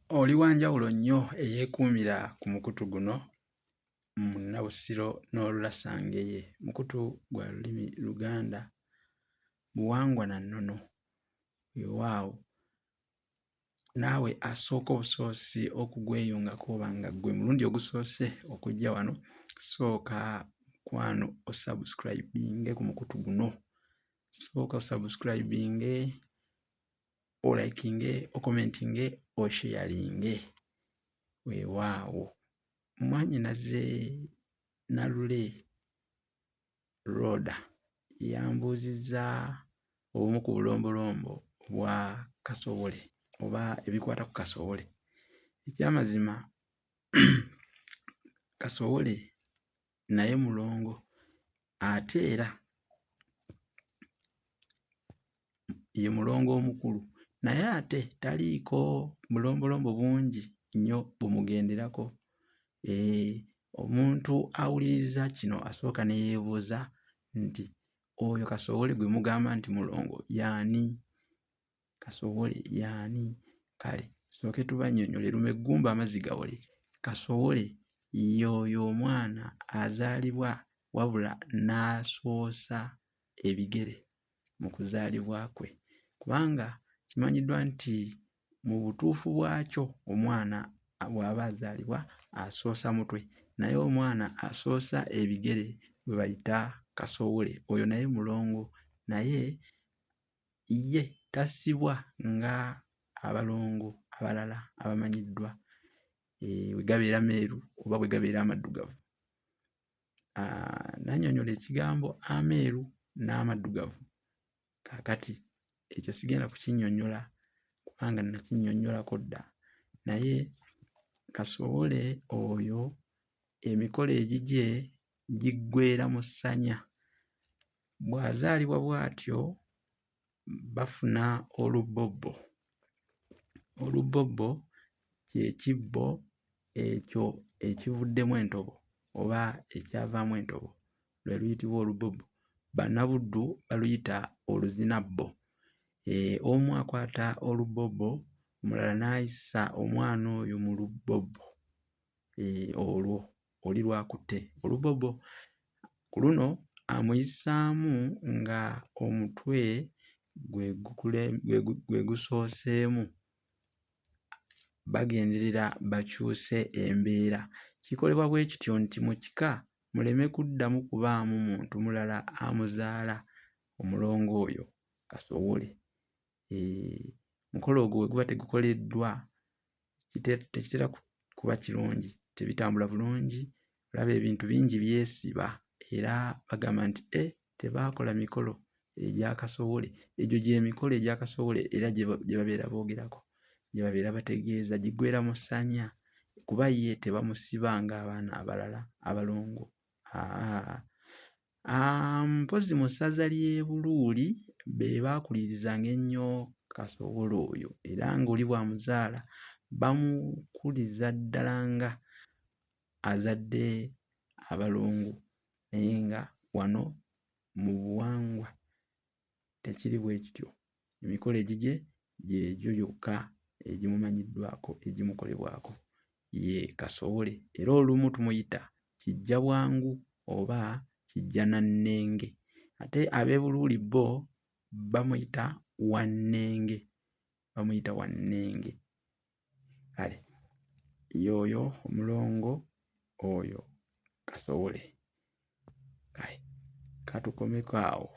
Oli wa njawulo nnyo eyeekuumira ku mukutu guno Munnabusiro n'Olulasangeye. Mukutu gwa lulimi Luganda, buwangwa na nnono. Weewaawo naawe asooka obusoosi okugweyungako oba nga ggwe mulundi ogusoose okujja wano, sooka mukwano osubscribinge ku mukutu guno. Sooka osubscribinge, olikinge, okomentinge, osheyalinge. Weewaawo mwannyinaze Nalule Rhoda yambuuzizza obumu ku bulombolombo bwa kasowole oba ebikwata ku kasowole. Ekyamazima kasowole naye mulongo ate era ye mulongo omukulu naye ate taliiko bulombolombo bungi nnyo bumugenderako. Eeh omuntu awuliriza kino asooka ne yeebuuza nti oyo kasowole gwe mugamba nti mulongo y'ani? Kasowole y'ani? Kale tusooke tubannyonnyole luno eggumba amazzi gawole. Kasowole y'oyo omwana azaalibwa wabula n'asoosa ebigere mu kuzaalibwa kwe kubanga kimanyiddwa nti mu butuufu bwakyo omwana bw'aba azaalibwa asoosa mutwe naye omwana asoosa ebigere gwe bayita kasowole oyo naye mulongo naye ye tassibwa nga abalongo abalala abamanyiddwa bwe gabeera meeru oba bwe gabeera amaddugavu. Nannyonnyola ekigambo ameeru n'amaddugavu. Kaakati ekyo sigenda kukinnyonnyola kubanga nakinnyonnyolako dda naye kasowole oyo emikolo egigye giggweera mu ssanya. Bw'azaalibwa bw'atyo bafuna olubbobbo. Olubbobbo kye kibbo ekyo ekivuddemu entobo oba ekyavaamu entobo lwe luyitibwa olubbobbo. Bannabuddu baluyita oluzinabbo. Eeh omu akwata olubbobbo omulala n'ayisa omwana oyo mu lubbobbo eeh olwo oli lw'akutte olubbobbo. Ku luno amuyisaamu nga omutwe gwe gukule gwe gwe gusooseemu bagenderera bakyuse embeera. Kikolebwa bwe kityo nti mu kika muleme kuddamu kubaamu muntu mulala amuzaala omulongo oyo kasowole. Eeh mukolo ogwo bwe guba tegukoleddwa tekitera kuba kirungi, tebitambula bulungi, olaba ebintu bingi byesiba era bagamba nti eh tebaakola mikolo egya kasowole. Egyo gy'emikolo egya kasowole era gye gye babeera boogerako, gye babeera bategeeza giggweera mu ssanya kuba ye tebamusiba ng'abaana abalala abalongo aah. Mpozzi mu ssaza ly'e Buluuli be baakulirizanga ennyo kasowole oyo era ng'oli bw'amuzaala bamukuliza ddala nga azadde abalongo naye nga wano mu buwangwa tekiri bwe kityo. Emikolo egigye gyegyo gyokka egimumanyiddwako egimukolebwako ye kasowole era olumu tumuyita kijjabwangu oba kijjanannenge ate ab'e Buluuli bo bamuyita wannenge, bamuyita wannenge. Kale y'oyo omulongo oyo kasowole. Kale ka tukomeko awo.